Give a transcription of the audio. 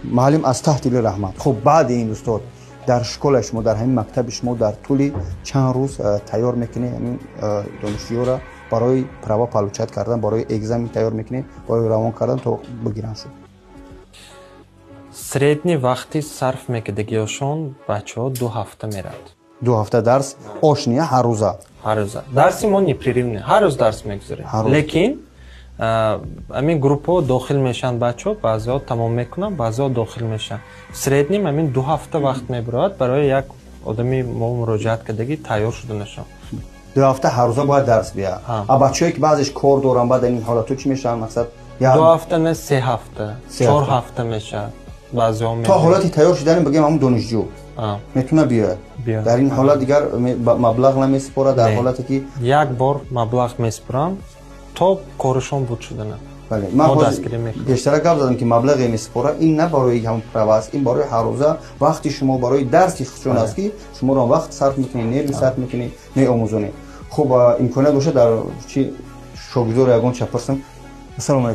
Муаллим аз таҳти дили раҳмат. Хуб, баъди ин, устод, дар школаи шумо, дар ҳамин мактаби шумо дар тӯли чанд рӯз тайёр мекунед ҳамин донишҷӯёра барои права получать кардан, барои экзамен тайёр мекунед, барои равон кардан, то бигиранд шуд? Средний вақти сарф мекардагиёшон бачаҳо 2 ҳафта мерад. 2 ҳафта дарс ошния, ҳаррӯза? Ҳаррӯза. Дарси мо непрерывный, ҳар рӯз дарс мегузарем, лекин ҳамин группаҳо дохил мешаванд бачаҳо, баъзеҳо тамом мекунанд, баъзеҳо дохил мешаванд. В среднем ҳамин 2 ҳафта вақт мебарояд барои як одами мо муроҷиат кардагӣ тайёр шуданашон. 2 ҳафта ҳаррӯза бояд дарс бияд. А бачаҳое ки баъзеш кор доранд, баъд ин ҳолатҳо чӣ мешаванд, мақсад? 2 ҳафта не, 3 ҳафта, 4 ҳафта мешавад баъзеҳо. То ҳолати тайёр шудани, бигем, ҳамун донишҷӯ метавона биёяд. Дар ин ҳолат дигар маблағ намесупорад дар ҳолате ки? Як бор маблағ месупорам то корашон буд шудана. Бале, ман пештара гап задам, ки маблағе месупора, ин на барои ҳамун права аст, ин барои ҳаррӯза вақти шумо, барои дарси худшон аст, ки шуморо вақт сарф мекунед, нерви сарф мекунед, меомӯзонед. Хуб, имконият бошад, дар чи шогирдоро ягон ча пурсам. Ассалому алайкум.